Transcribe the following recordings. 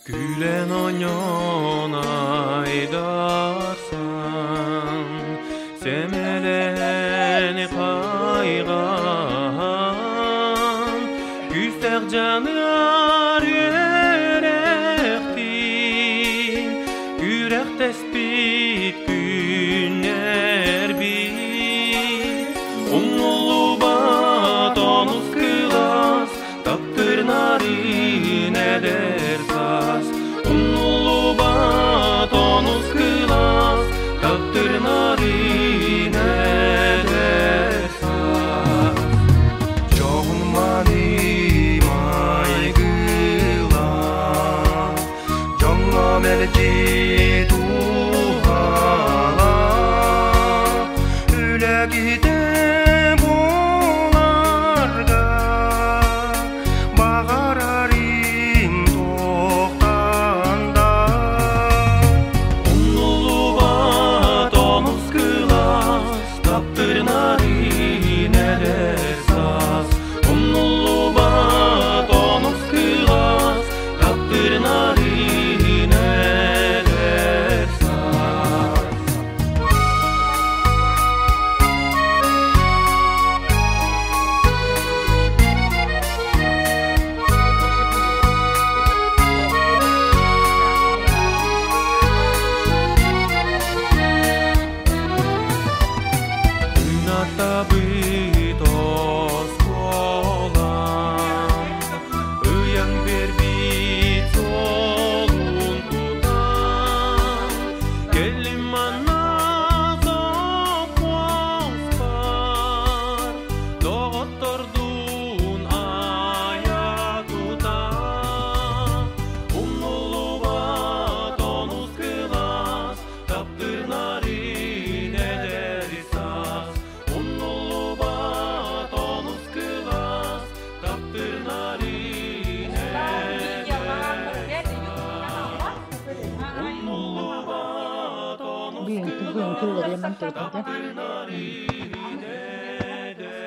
Күлэн оонньоон айдарсан, сэмэлээн хайҕаан, күүстээх дьаныар үөрэхтиин, күрэхтэспит күннэрбит. Умнуллубат онус кылаас, таптыыр нарын эдэр саас. Умнуллубат онус кылаас, таптыыр нарын эдэр саас. Дьоһун маны майгылаах, дьоҥҥо мэлдьи туһалаах, үлэ киһитэ буоларга баҕарарым туохтан да. Умнуллубат онус кылаас, таптыыр нарын эдэр саас. Умнуллубат онус кылаас, таптыыр нарын эдэр саас. Күн аттабыт оскуолам, ыйан биэрбит суолун тутан, кэллим манна сопхуоспар, доҕоттордуун айа тутан, умнуллубат онус кылаас, таптыыр нарын эдэр саас. Умнуллубат онус кылаас, таптыыр нарын эдэр саас. Умнуллубат онус кылаас, таптыыр нарын эдэр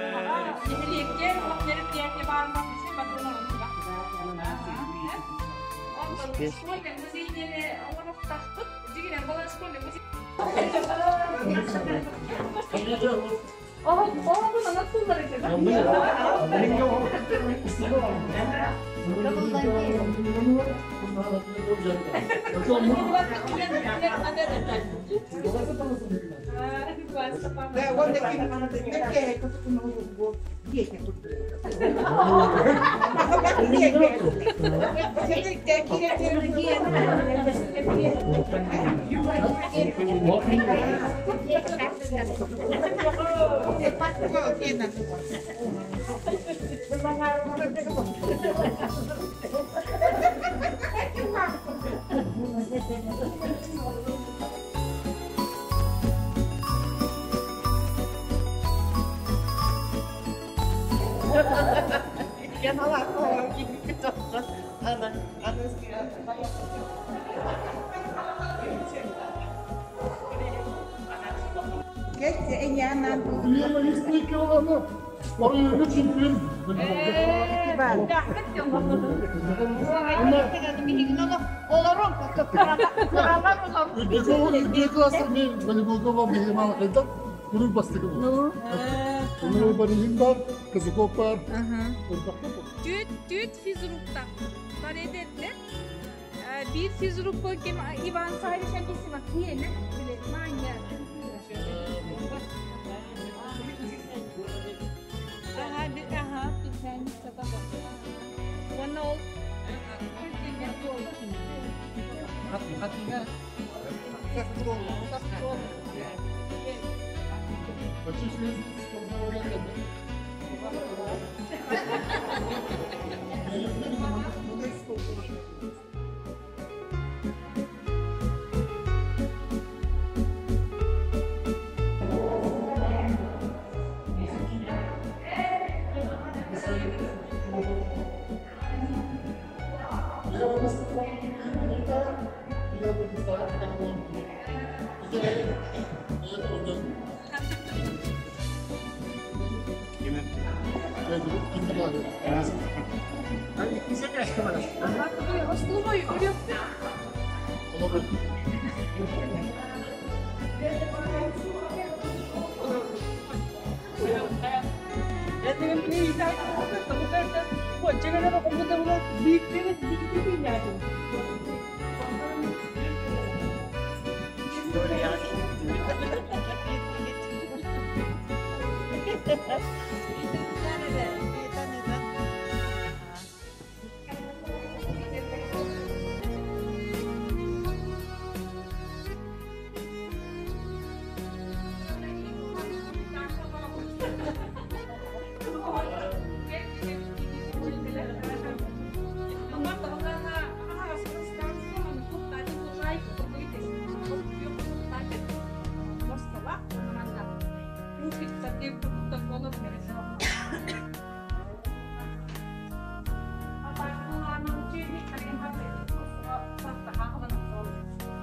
Түөрт, түөрт физруктар бар эдэрдэр. Биир физрук ким Иван Савич Анисимов киэнэ били Маня. Ага, ага, Уонна ол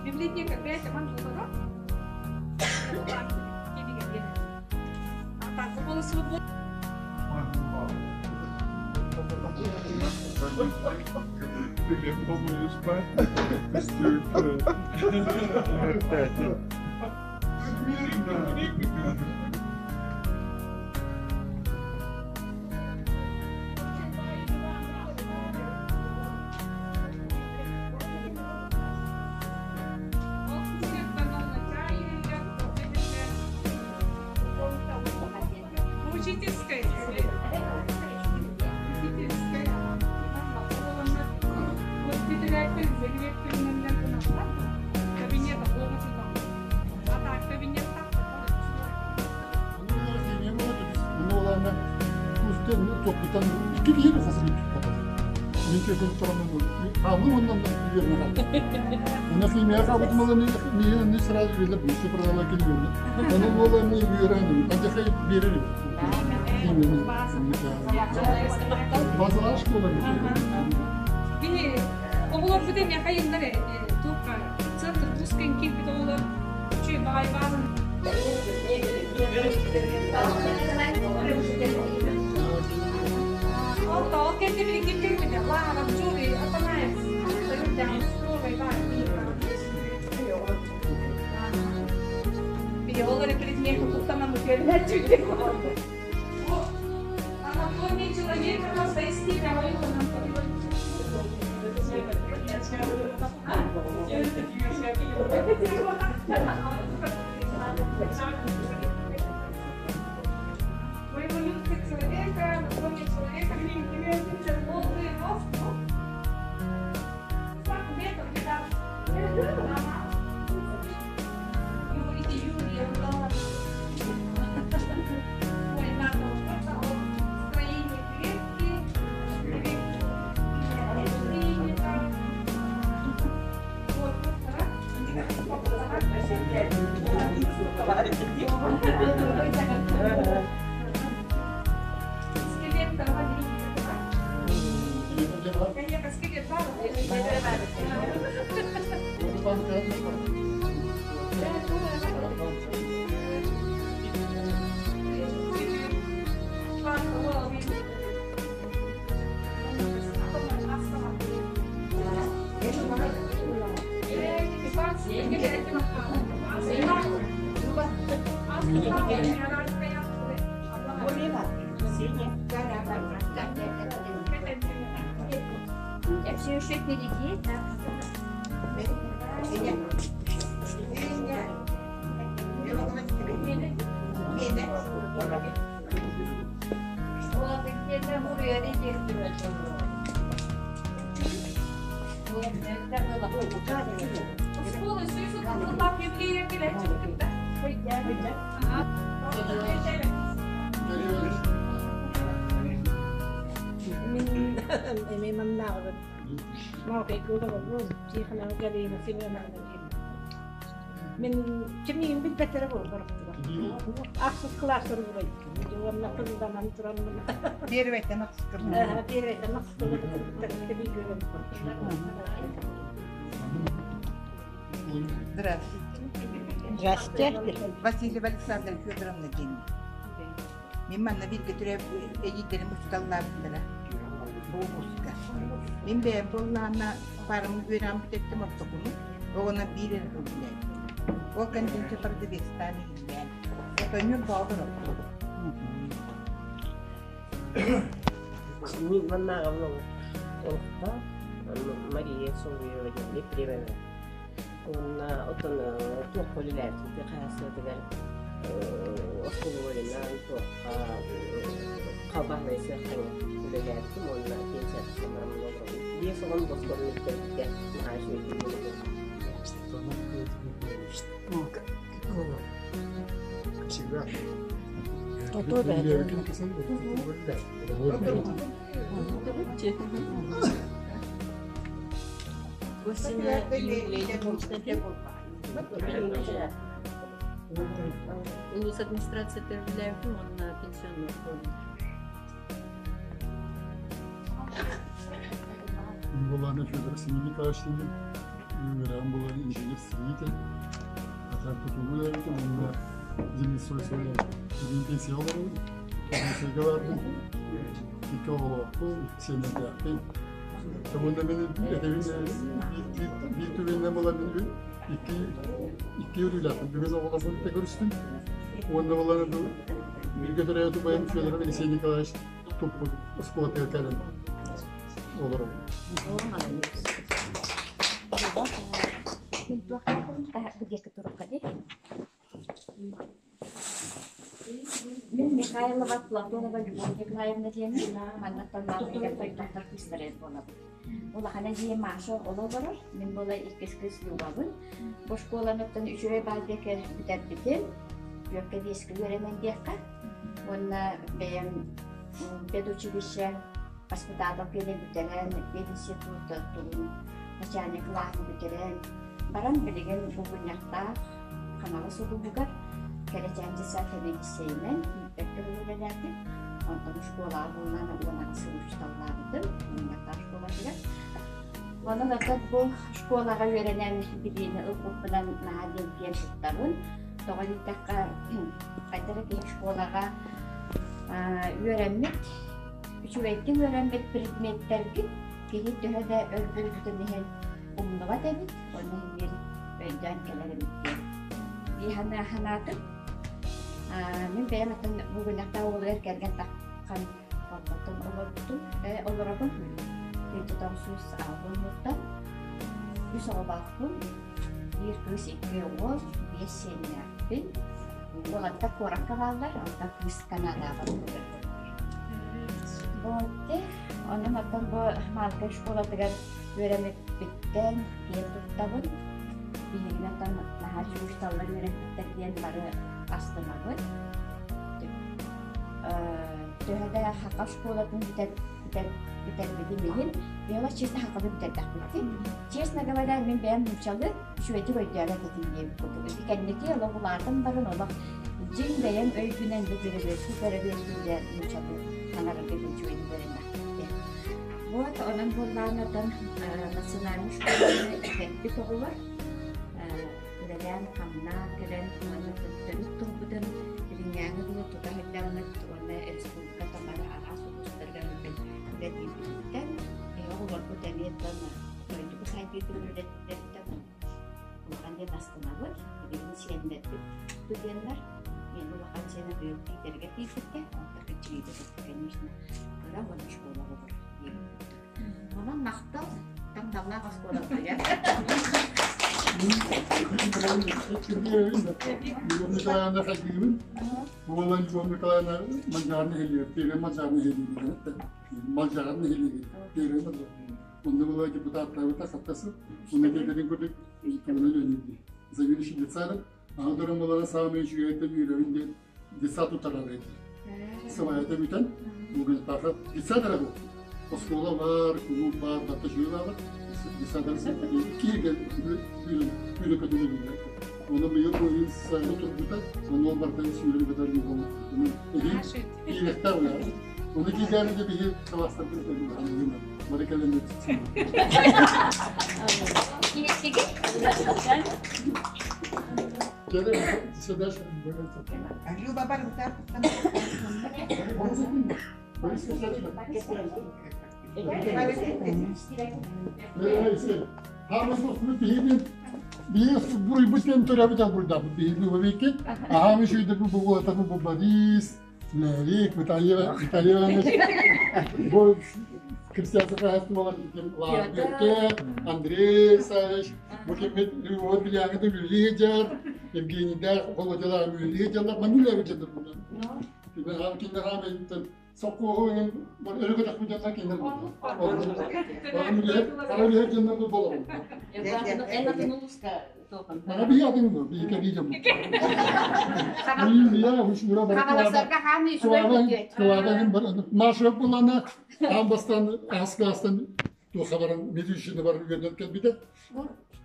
Библиотека 5 аман Учительская. Учительская. Кабинет А так, кабинет Оҕолор бу эмиэ хайыннар туохха центр Тускан киирбит оҕолор үчүгэй баҕайы баазан Ол ол кэннэ билигин кэлбитэ Лаһаров Джури Атанаев Били ол эрэ предмет туттаман үтүөллэр Анатомия человека Эволюция человека, анатомия человека, Все еще впереди, так что... Мин кимниин билбэтэрэ буолбарахтыга. Ахсыс кылаастары бурайдым. Уонна тылданан тураммын. Первойтан ахсыс Первойтан ахсыс Здравствуйте. Здравствуйте. Васильева Александра Федоровна день. Мин манна бииргэ төрөөбүт эдьиийдэрим учууталлаабыттара бу улууска. Мин бэйэм буоллаҕына парым үөрэҕин бүтэртим ортокуну, оҕоно биир эрэ сыл үлэлээбитим. Ол кэнниттэн продавецтаан иһиллээн, отонньур бөҕө олорбутум. Мин маннааҕым олохтоох Мария Соловьева диэн Ефремова. Уонна отон туохха үлэлээбитин хаһаайыстыбатыгар остолобуойунан туохха халбаһынай сыахтаҥа үлэлээбитим уонна пенсия тахсан бараммын олоробун. Биэс оҕом босхону бүтэрбитэ наһаа үчүгэй буолбута. Улуус администрацията үлэлээбитим уонна пенсионный фонд. Буолаана Федор Семен Николаевич үөрэҕим буолан инженер-строитель. Атар тутууну үлэлээбитим уонна Землестройствоҕа билигин пенсияҕа олоробун. Пенсияга бардым. Икки оҕолоохпун, сиэннэрдээхпин. Уонна мин этэбин биир түгэнинэн буолан мин икки икки өрүүлээхпин. Бүгүн оҕолорбун кытта көрүстүм. Уонна буолан бииргэ төрөөбүт убайым Федоров Алексей Николаевич туппут оскуолатыгар кэлэн олоробун. Мин туох диэки турукка дии. Мин Михайлова Платонова Любовь Николаевна диэммин, маннаттан маалыгар тойдохтор кыыстара буолабын. Улахан эдьиийим Маша оҕоло олорор, мин буола иккис кыыс Любабын. Бу школаныттан үчүгэй баалбекер бүтэрбитим, түөркэ биэскэ үөрэнэн диэххэ. Уонна бэйэм педучилище воспитатель киэнэ бүтэрэн, пединститут турун начальник кылааһын бүтэрэн, баран билигин булгунньахтаах Хаҥалас улууһугар Кэрэчээн дьыссаат сэбиэдиссэйинэн бэркэ үлэлээтим. Онтон школаҕа буолан 18 сыл учууталлаабытым Мунньахтаах школатыгар. Онон оттон бу школаҕа үөрэнэн билиини ылбыппынан наһаа диэн киэн туттабын. Тоҕо диэтэххэ, хайдах эрэ киһи школаҕа үөрэммит, үчүгэйдик үөрэммит предметтэргин киһи төһө да өр буолбутун иһин умнубат эбит, онно иһин өйдөөн кэлэр эбит диэн дии санаатым. Мин бэйэм атын бу гынахтаах уолугар кэргэн таххан холботон олорбутум, олоробун. Тутан сүүс албын үс оҕолоохпун, биир кыыс, икки уол, биэс сиэннээхпин. Уолаттар куоракка бааллар, онтон кыыс Канадаҕа олорор. Бу онон оттон бу Малка школатыгар үөрэммиппиттэн киэн туттабын. Биһигини оттон наһаа учууталлар үөрэппиттэр диэн бары астынабыт. Төһө да Хака школатын бүтэрбитим иһин, бэйэм чисто Хаканы бүтэрдэхпит. Честно говоря, мин бэйэм нууччалыы үчүгэйдик өйдөөбөт этим диэбит курдук. Ити кэнники олох улаатан баран олох дьиҥ бэйэм өйбүнэн да перебиэстүү перебиэстүү диэн нууччалыы саҥарарга үчүгэйдик үөрэннэхпит. Вот, онон буоллаҕына оттон национальнай школаны бүтэрбит оҕолор үлэлээн-хамнаан кэлэн уонна төрүт тылбытын билиҥҥээҥи дылы тута сылдьаммыт уонна республика бары араас улуустарыгар үлэлиирбититтэн эһэ оҕолорбут эмиэ оттон дойдубут сайдыытын үлэттэриттэн улахан диэн астынабыт. Билигин сиэннэрбит студеннар мен улахан сиэнэ быйыл Питергэ киирбиттэ, онтон кыччыгыйда конечно, кыра уонна школа оҕолор Онон махтал тапталлаах оскуолабытыгар. Любовь Николаевна хайгыыбын. Буолан Любовь Николаевна Малдьаҕар нэһилиэгэр, Первый Малдьаҕар нэһилиэгэр, Малдьаҕар нэһилиэгэр, Первый Малдьаҕар. Онно была депутаттаабыта хаттасы, онно кэлэрин курдук тугунан үлэлиирди. Заведующий детсадом, аны туран буолара саамай үчүгэйдик үөрэбин диэн детсад туттарар эти. Сыбайата бүтэн, Бугунтаха детсад эрэ буолбут. Оскуола бар, кулууп бар, батта үчүгэй баар. Детсад кииргэ үлэ көтүлүллэр. Оны быйыл быйыл сайын турбута, онон бардан сүүрэн көтөр буолу. Эһи иилэхтэр буолар. Оны кииргээни де биһи кылаастарбын көрүлүн. Бары кэлэн Кэлэн Председатель. Люба барыта. Буруйбут төрөбүт албырдаабыт биһиги бабики. Аһаамы шүйдер бу буолата бу Борис, Лерик, Виталий Виталий Иванович. Бу Христианство хаһаайыстыбалар Лааберке, Андрей Савич, бу киммит Любовь Билягина үлэлии сылдьар, Евгенийдээх Володялаах үлэлии сылдьаллар, маннык үлэлии сылдьар буолар. Кинилэр хаамайыттан сокуоһу эҥин өрө көтөхпүт дьоннор кинилэр буолар. Хара үлэһит дьоннор буолабын. Эн атын улууска Мана биһи атын бу, биһи кэлии дьоммут. Маша булана аан бастаан аас-гаастан туоха баран медицина баран үөрэнэн кэлбитэ.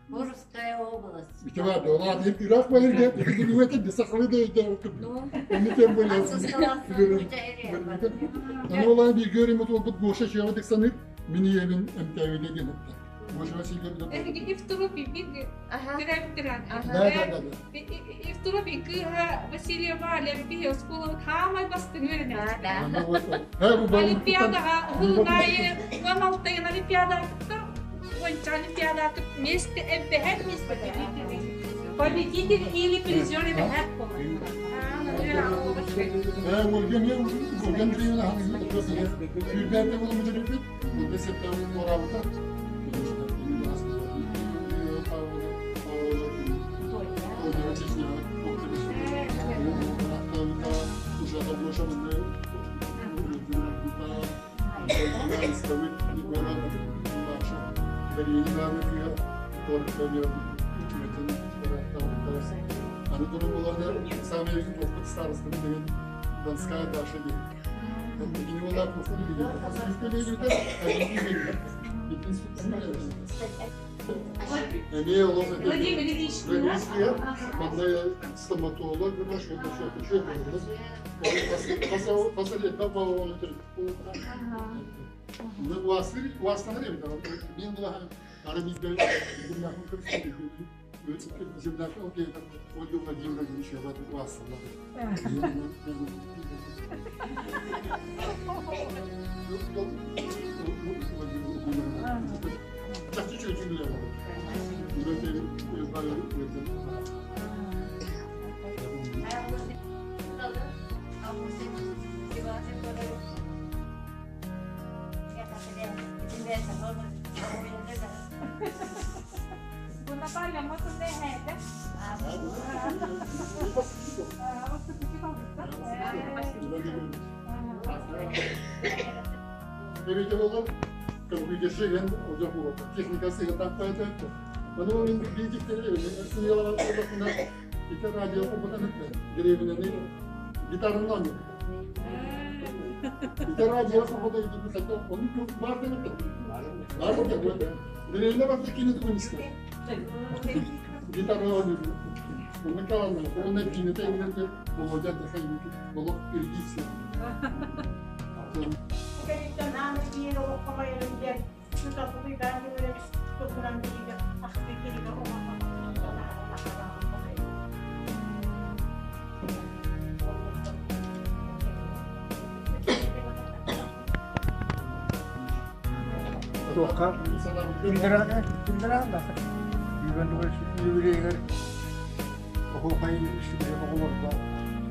Бурская область. Ити бар, олаа диэн ыраах байырга билиҥҥэ да сахалыы да өйдөөбөккүн. Онну тем более. Аны олаа бииргэ үөрэммит уолбут Гоша Чуева саныыр, мин ийэбин эмтээбитэ диэн эттэ. Гоша Васильевна. Эһиги Ифтурупи биг төрөөбүттэрэ. Да, да, да. Ифтурупи кыыһа Васильева Лемпи оскуолабыт хаамай бастыҥ үөрэнээччитэ. Олимпиадаҕа уһун аайы уон алтайын олимпиадаҕа кыттар, уонча олимпиадаҕа миэстэ эбэһээт миэстэ победитель или призер эбэһээт буолар. Донская Даша диэн. Владимир Ильич. Манна стоматолог гына что-то что-то Наталья, мы тут Кэнниттэн ааны биир олоххо майарын диэн туталлыбыйдаан үөрэбис туһунан биһиги ахтыы кинигэ оҥорон Туохха күндэрэ юбилейгэр оһуохай үчүгэй оҕолорго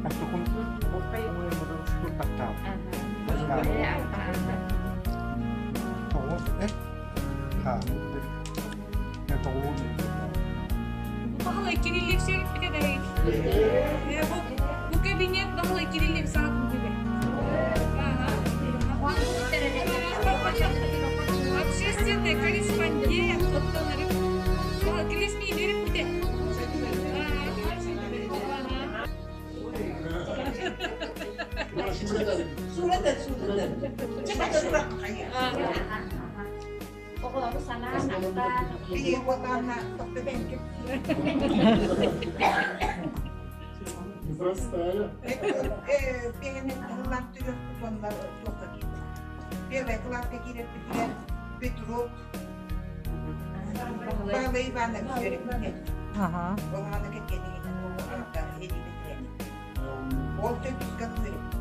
ортокун туртаттаах. Тоҕус тоҕус Баһылай Кириллев сиэриппитэ да Бу кабинет Баһылай Кириллев саатын түбэ. Общественный корреспондент оттонары. Баһылай Кириллев бериппите. Сурата, сурата. Сурат хайа. Оҕолору санаан ахтан. Бии уотаана тохто бэнкэ. Непростая. Бэйэни тыллаах түрөх тутаннар туохха киирдэ. Первый класска киирэрбитигэр Петров Павел Иванович үөрэппитэ. Ол аана кэргэнигинэн ол аата сэрии бэтэрээнэ. Ол төрдүскэ үөрэппитэ.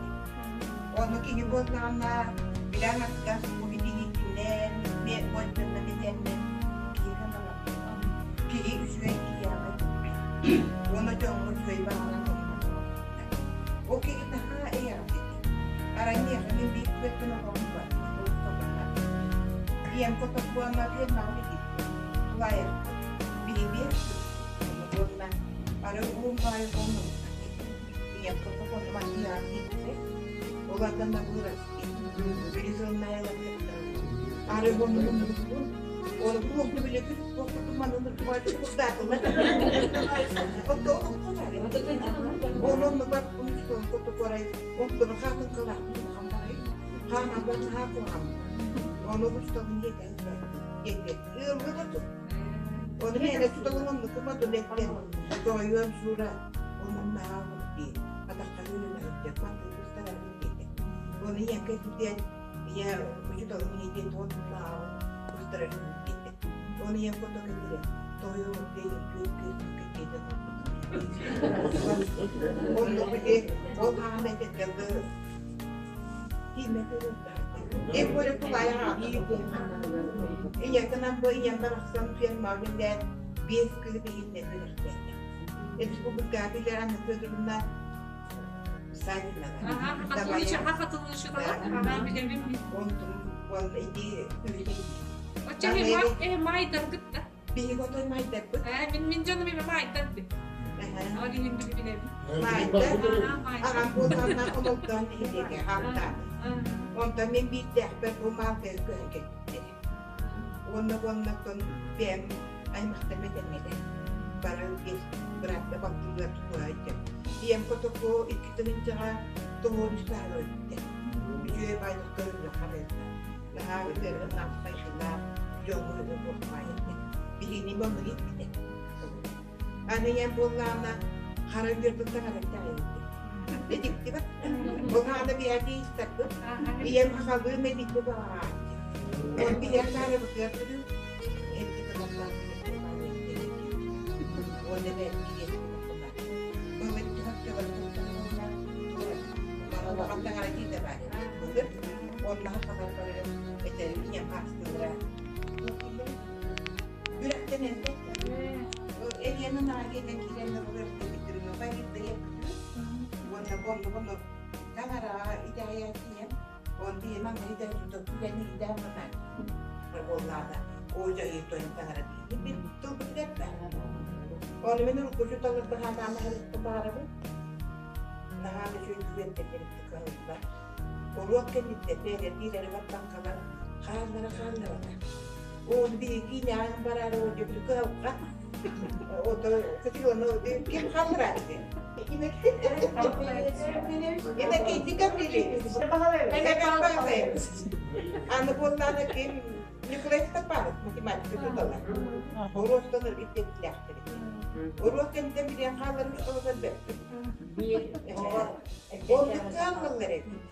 Ону кини буоллаҕына билэн аттас бу билиитинэн, уонна бэтэннэн киһи саналар. Киһи үчүгэй киһиэхэ уонна дьоҥҥо үчүгэй баҕалаах Ол киһи наһаа эйэҕэс этэ. Арай миэхэ мин биир түбэттэн оҕом бар. Ийэм котокуонна фермаҕа билиттэ. Тулаайахпыт. Биһиги уонна арай уум баайы оннубута. Ийэм котокуонна манныаҕа киирбитэ. Ол атын набыырас били сылнаайылар Арай оннубутун Оны туохну билэбит, туохпутун манны курдаатылар. Онон бар кунустун кутукорай, оттон хаатын кылаахпын хамбарай, хаамаллар наһаа куһаҕан. Ону усталын диэтэ диэтэ. Ыалга да Оны миэнэ туталын оннукума тулеттен тоойуом суура онун наһаа дии атахха үлүнэ мантыыстарабын диэтэ. Оны ийэккэ диэн ийэ учуталын ийэтин туон наһаа устарарын диэтэ. Оны ийэм кото кэтире тоойуом диэн күөл күөл кэтиэтэ Онно били ол хаана этэллэ тиимэтэ Эп көрө тулаайах Ийэтинэн бу ийэм барахсан ферма үлэлээн биэс кыыс иһиннэ үөрэхтээтэ. Республика билэр Анна Федоровна Савинова. Онтум уонна ити Оччо майдаргытта. Биһиги отой майдарбыт. Мин дьонум эме майдарбыт. Ол иһин билэбин. Майдар. Аҕам буоллаҕына омолдоон нэһилиэгэ ааттаабыт. Онтон мин биирдээхпэр бу маалтыга көһөн кэлбиттэрэ. Уонна буоннаттан бэйэм аймахтарым этэммэтэ. Бары биэс быраатта балтылар тутуһа Ийэм котоку икки тыһыынчаҕа тоҕуон үс өлбүтэ. Үчүгэй баайдык көрүллүөххэ бэртэ. Наһаа үтүөрүн ахтайшылаах дьоҥҥо туох баай этэ. Биһигини маннык ииппитэ. Аны ийэм буоллаҕына хара үөрбүт таҥараттан эбит. Дьиктибэт. Ол хаана биһээти истэрбит. Ийэм хахалыы медикти баҕарааччы. Ол биһиэн саарыбытыгар көрүү эппит тыллаах Уонна бэт Былыр түһэр улахан таҥара дьиэтэ баар былыр онно хахалар бары этэрин ийэм хаастыылара үрэхтэн элбэх Элиэнэ наагетен киирэннэр үрэхтэн уонна онну таҥараҕа итэҕэйээччи он биһи маҥнай да тутан идээн баран буоллаҕына оо дьайыы тойон таҥара биир тылбыт эппэ Оны мен урукку талыр баһанаама харытта баарабын наһаа да үчүгэй түгэнтэн кыһыллар уруок кэнниттэн бэйэлэрдиилэри баттан халан хааллара хаалларата Ол биһиги ньаан бараары олдьобут кыһалҕа ото кытыону ким хааллараары Иннокентий Гаврильевич. Аны буоллаана ким Николай Степанов математика тутала. Оруостан иттеттилээхтэр. Оруос кэнниттэн билиэн хаалларын олосон бэрпит. Оннук хааллаллар эбит.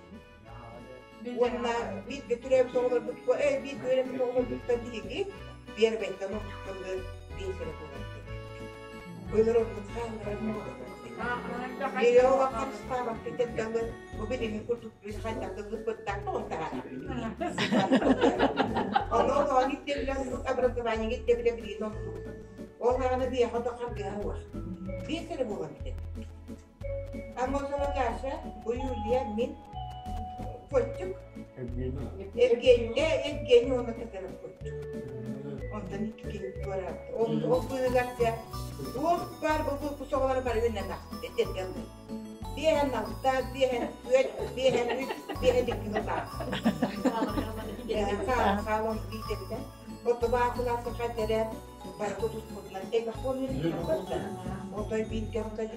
Уонна бииргэ төрөөбүт оҕолорбут, бииргэ үөрэммит оҕолорбуттан биһиги биэрбэттэн охтуллар биэс эрэ буолар. Былыр оннук хаалларар Биэре олоххо харыстаабакка далы бу билиҥҥи курдук хайдах да ылбыттаах да Ону олоон иттебилэ образование иттебилэ билигин оннук. Ол даҕаны биэхэ да харгыһа уох. Биэс эрэ буолан бүтэр. Аммосова Гаша, бу Юлия, мин Костюк. Евгений, Евгений уонна Татаров Костюк. Онтон икки киһи туораабыт. Ол ол быыһыгар дьэ туох баар бу бу соҕолоро бары үннэн этэргэ Биэһэн алта, биэһэн түөрт, биэһэн үс, биэһэн икки сыллаах. Хаал хаалан биитэбитэ. Отто баакылааса хайдара бары тутуспутунан элбэх буолан Отой бииргэ отой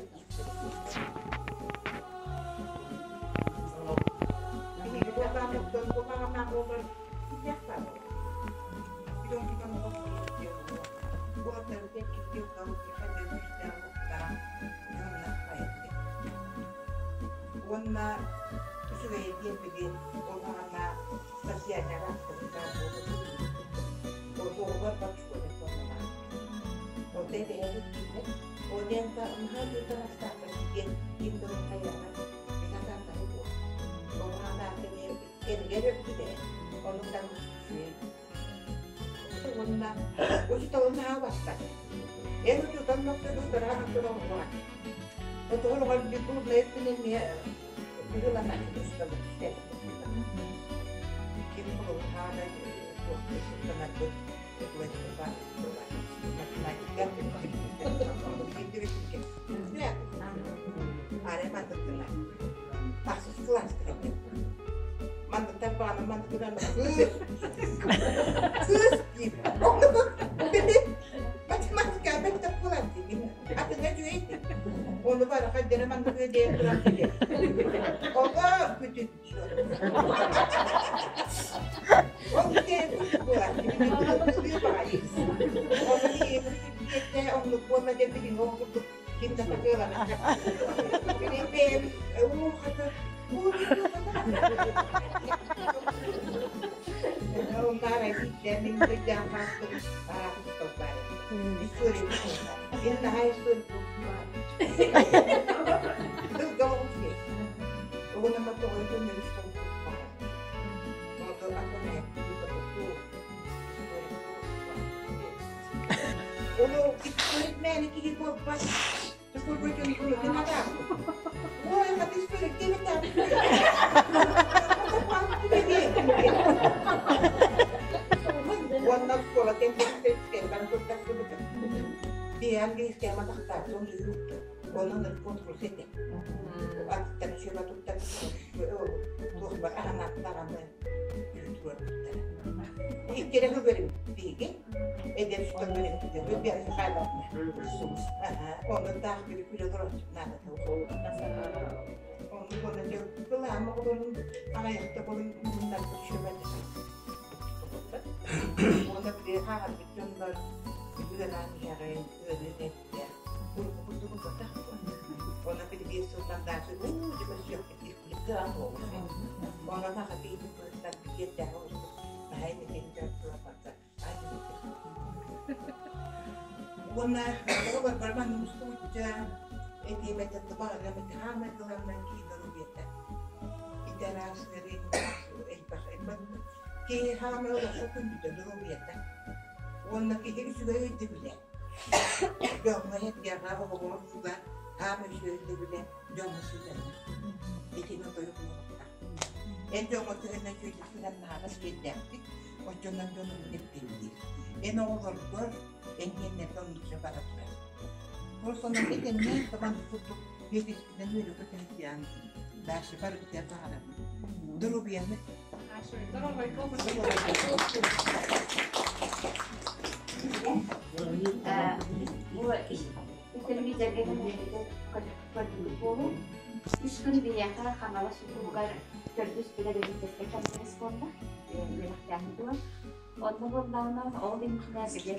Биһиги буоллааммыттан буоллаҕына буолар киһиэх баар Уонна үчүгэйэ диэн били ол аҕана социальнай аахтыбыттаах буолбут. Оҕолор бабушкалар буоллаҕа. Онто эбэһээбит дииллэр. Ол диэн наһаа дьылтан астаахтар. диэн ким да хайаҕа сатаан буол. Ол анааты кэмигэр өлбүтэ. Ону там уонна учууталын наһаа бастакы. Эн учуутал нохтоду тараан оттон Отоҕор оҕор дежурнай өттүнэн эмиэ быһыыланан устабыт Ким холобур туохта суттанарбыт математика Арай мандыктына тахсыс кылааска мандыктар бааны мандыктынан кыыс кыыс диир математика бэттэх буолан диир атыҥа үчүгэй ону бары хайдара мандыгы диэн туран кэлэр ого күтүт ол диэн буолар ону оннук буолла деп билин ол курдук ким да такыалана билин бэйэм уу хата уу Оннаар биирдэ мин кыйдаан хаастым араахысталлар. История Мен наһаа история Тылга оҕус Оҕунама тоҕой көннөрүс Ону историк мээнэ киһи буолбат. Ой, хата историк Уонна оскуола кэмбэн турдахсыбытым. Биһиэн биһискэм атахтаах дьон Онон конкурс этэ. Аттан сүбэ туттар туох бар анааттаҕаны туруорбуттара. Иккире хөгөрүм биһиги эдэр үстөллөрүм биһиги Михайловна. Онно таах били күлэ олороччу наада. Онну уонна кылаама олорун аҕайахта болун муннарбыт сүбэ Уонна били хааҕарбыт дьоннор ыараан иһэҕин, ыарыын эттэ. Урукку курдук ылбатах. Онно били биир сылтан даачы уу дьэ көрсүөхпүт кыаҕа буолуо. Онон аха киһитин быһыттан биирдээх олорбут наһаа инникин дьарыктыларбакка Уонна оҕолор барбан устубучча этиим этэ баҕарам ити хаамай кылааннан киһи доруобуйата ити араас ыарыы элбэх элбэх киһи хаамай олоххо күндүтэ доруобуйата уонна киһи үчүгэй өйдөбүлэ дьоҥҥо эргэҕэ оҕоҕо уга хаамай үчүгэй өйдөбүлэ дьоҥҥо сыһыана итини отойук эн дьоҥҥо сыһыанна үчүгэйдик сыһыаннаһаҕас биэрдээхтик оччонон дьонун эппиэттиир эн оҕолоргор эн диэннэргэ оннукча бара турар Просто итиннэ табан курдук биэтиспинэн үөрэ көтөн дальше барыбытыгар баҕарабын. Доруобуйаны. Бу телевизорга көрдүбүт буолуу. Үс күн биһиэхэ Хаҥалас улууһугар төрдүс педагогическай конгресс буолла. Үөрэхтээһин тула. Онно буоллаҕына, ол иннинэ били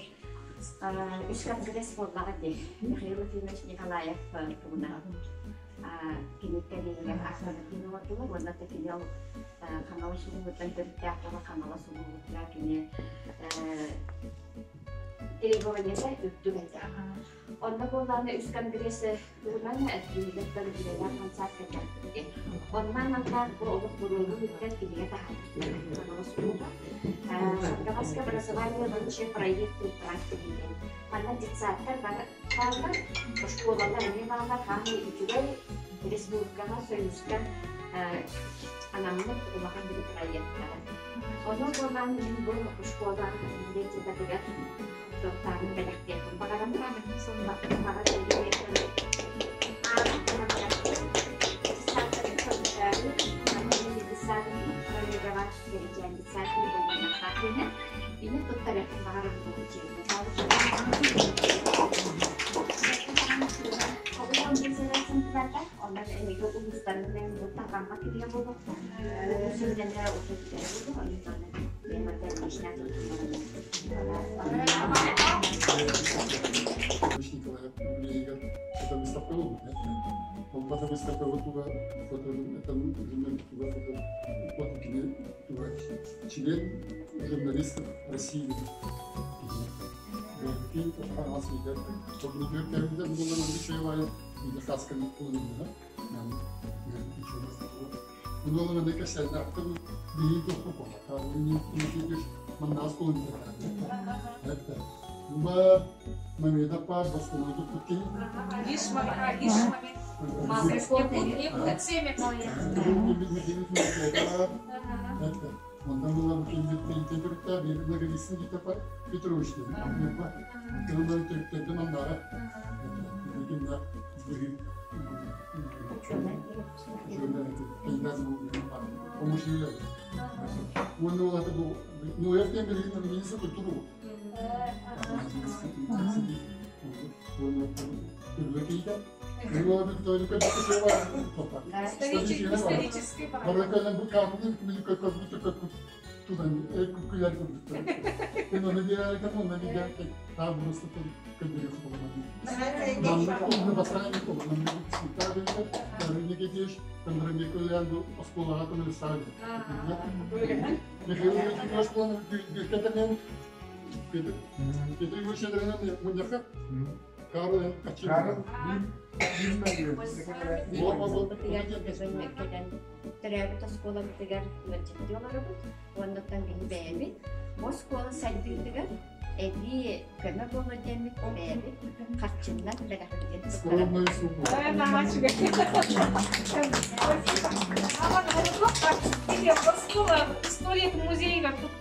үс конгресс буоллаҕа дии. Михаил Ефимович Николаев туһунан кини кэлиигэр астана оҥордулар уонна да кини ол Хаҥалас улууһуттан төрүттээх буола Хаҥалас улууһугар кини требованиета үрдүк этэ. Онно буоллаҕына үс конгресс туһунан биһиги үлэлээх хамсаат кэллэхпит. Онно аналлаах бу олох буруону үктэн кинигэ таһаарбыттар. Хаҥалас улууһа. Хаҥаласка образование лучший проект практики. Манна детсадтар бааллар, оскуолалар эмиэ бааллар. Хаамай үчүгэй республикаҕа, союзка анаммыт улахан били проекттара. Ону буолан мин бу школа библиотекатыгар туохтааҕын бэлэхтиэхпин баҕарам. Баҕар Ини туттарыахпын баҕарабын бу Онон эһиги улуустарынан бу тарҕаммат кинигэ буолуохтаах. Улуус үлэлэрэ утут буолуо, онон Николаев үлэһигэр это выставка был. Он бата выставка вот туга фото это туга фото вот туга член журналистов России. Биир касканы кулунна. Bunu da кесеннәхтен биһиги хопа. Ни ни маннаас кулунна. Это. Буба мамеда па баскулу тутки. Алиш Мамед. Якут семя. Ондан була килбит түрктә бир нагрисин китапа Петрович дип. Кылман түрктә мандара. Дигән бир Ну, я министр культуры. Исторический Карл Төрөөбүт оскуолабытыгар ыалдьыттыы олоробут. Уоннаттан биһи бэйэбит. Бу оскуола сайдыытыгар эбии көмө буолуо диэммит бэйэбит харчыннан бэлэхпитин Скромную сумму. История музейга тут.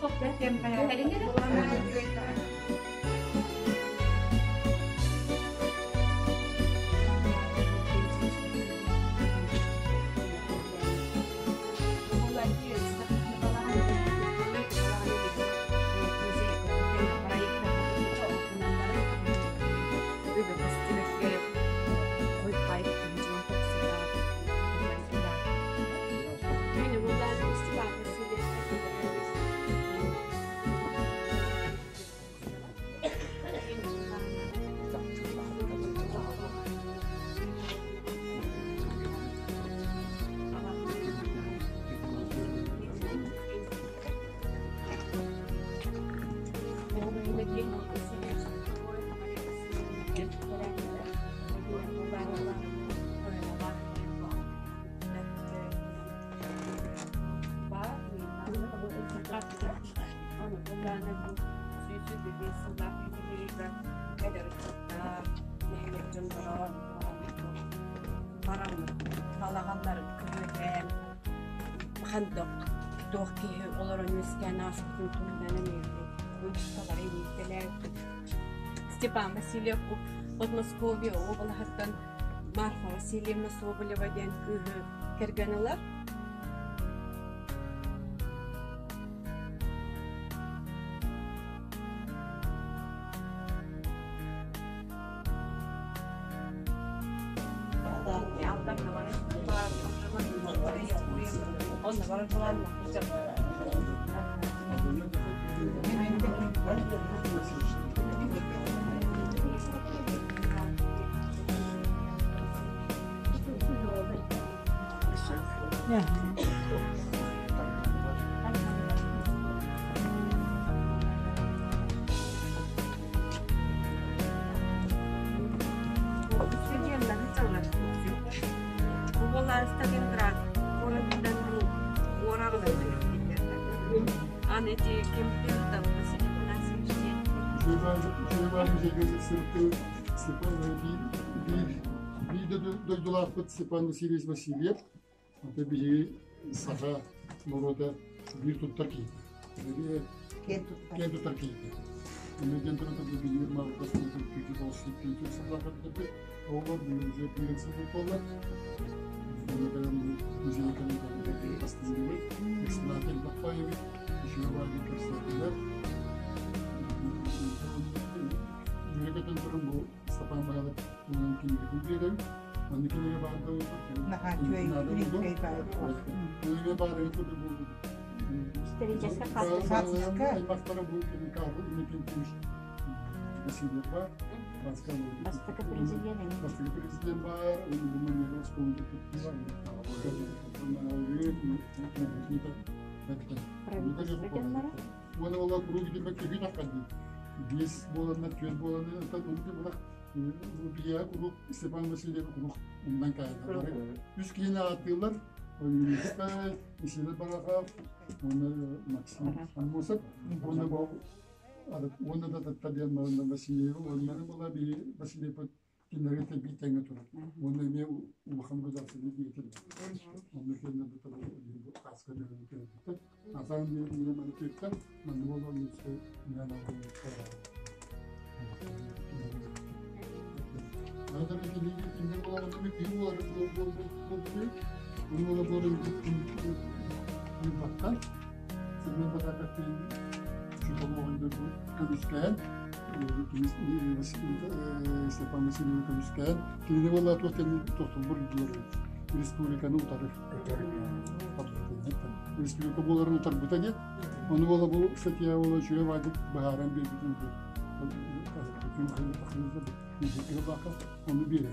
Степан Васильев Подмосковье облаһыттан Марфа Васильевна Соболева диэн кыыһы кэргэн ылар. Степан Васильевич Васильев, это биһиги саха норуота биир туттар киһитэ. Киэн туттар киһитэ. Онно диэн туран биһиги маалыкас күүтү болсу күүтү сыллаахат бит. Оҕолор биһиги биирин сыл буолла. Онно кэлэн музей кэлэн бастыгыбыт. Экспонат элбэх еще баайы көрсөтүлэр. Үөрэ туран бу Степан Михайлов кинигитин биэрэн. Манны кинигэ баарда Кинигэ баар бу. Историческая Аймактара бу кинигэ инекин Васильев бар. Бастакы президент. Бастакы президент бар. Оны ола круг димек кеби такканды. Бес боланна, төрт боланна, Бия курук Степан Васильев курук умнан кайда. Үс киһини ааттыылар. Ойунскай, Мисина Барахов, уонна Максим Аммосов, уонна бу уонна да Татьяна Марина Васильева, уонна була би Васильев кинилэргэ тэбии тэҥҥэ турар. Уонна эмиэ улахан государственный деятель. Онно кэннэ бу хаска дөрүн көрбүттэр. Асан диэн маны түттэр, манны болон Ойунскай Степан Васильевич көмүскээн, кинини буолла туох кэнни тохтолбур республиканы утары республика буоларын утарбыта диэн. Ону буола бу статья буола үчүгэй баайдык быһааран биэрбитин ону биэрэр.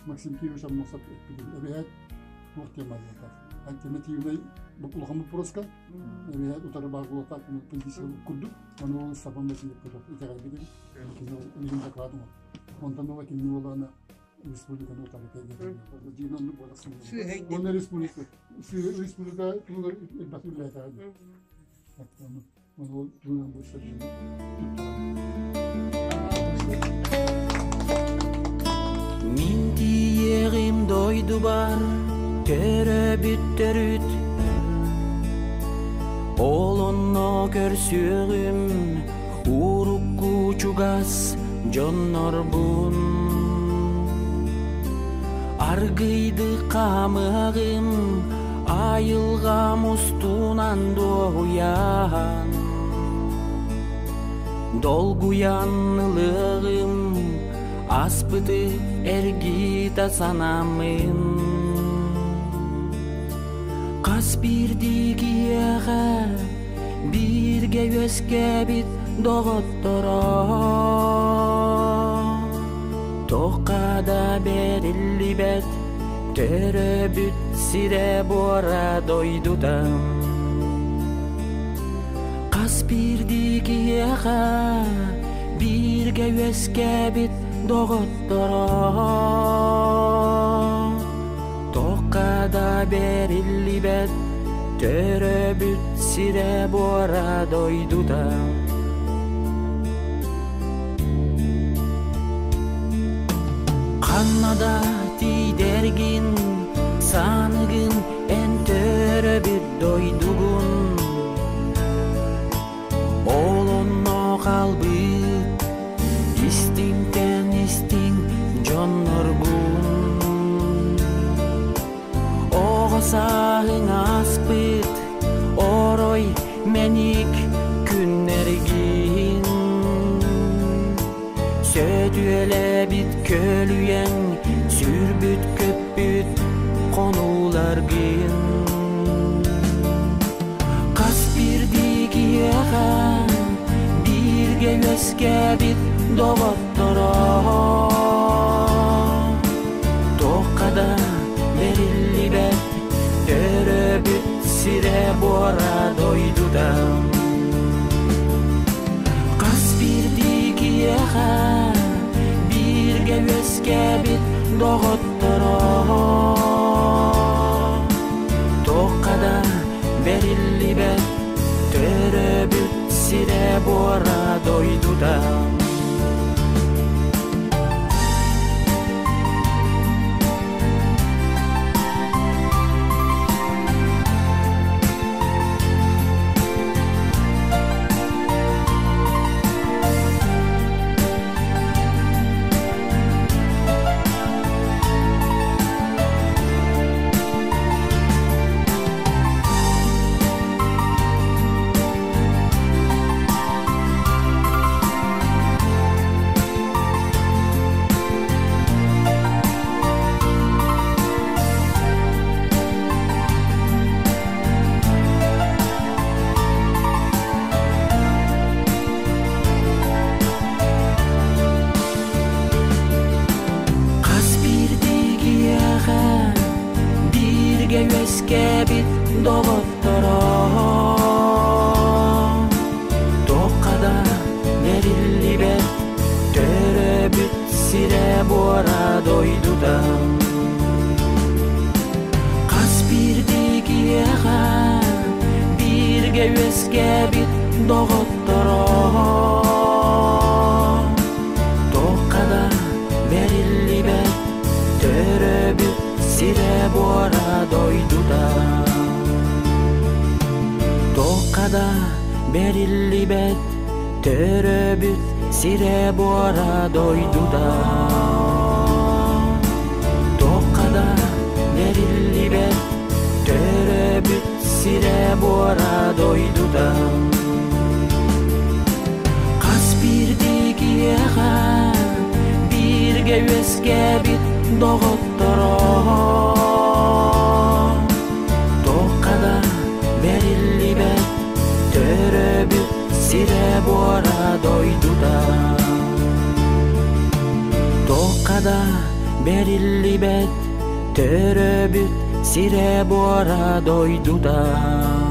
Максим Кирович Аммосов эппитин эбэһээт туох темалыата альтернативный улахан вопроска эбэһээт утары баар буолуохтаах позиция курдук ону Степан Васильев итэҕэйбитин кини доклад онтон ыла кинини буолаана республиканы утары дьиин оннук буола уонна республика республика туһугар элбэх үлэлээтэҕэ ону туһунан бу Мин тиийиэҕим дойдубар төрөбүттөрүт Ол онно көрсүөҕүм урукку чугас дьоннорбун Аргыйды хаамыаҕым айылҕам устунан дуоһуйан Долгуйан ылыаҕым аспыты эргитэ санаммын Хас биирдии киһиэхэ бииргэ үөскээбит доҕотторо Туохха да бэриллибэт төрөөбүт сирэ-буора дойдута Хас биирдии киһиэхэ бииргэ үөскээбит доҕотторо Туохха да бэриллибэт төрөөбүт сирэ-буора дойдута Ханна да тиийдэргин сааныгын эн төрөбүт дойдугун Ол онно хаалбыт истиҥтэн истиҥ дьонноргун Оҕо сааһыҥ ааспыт орой мэник күннэргин Сөтүөлээбит көлүйэҥ сүүрбүт-көппүт хонууларгын Хас биирдии киһиэхэ бииргэ үөскээбит доҕотторо Туохха да бэриллибэт төрөөбүт сирэ-буора дойдута Хас биирдии киһиэхэ бииргэ үөскээбит доҕотторо Туохха да бэриллибэт төрөөбүт сирэ-буора дойдута үөскээбит доҕотторо Туохха да бэриллибэт төрөөбүт сирэ-буора дойдута Хас биирдии киһиэхэ бииргэ үөскээбит доҕотторо Туохха да бэриллибэт төрөөбүт сирэ-буора дойдута Туохха да бэриллибэт төрөөбүт сирэ-буора дойдута Туохха да бэриллибэт төрөөбүт сирэ-буора дойдута Хас биирдии киһиэхэ бииргэ үөскээбит доҕотторо Туохха да бэриллибэт төрөөбүт сирэ-буора дойдута Туохха да бэриллибэт төрөөбүт сирэ-буора дойдута.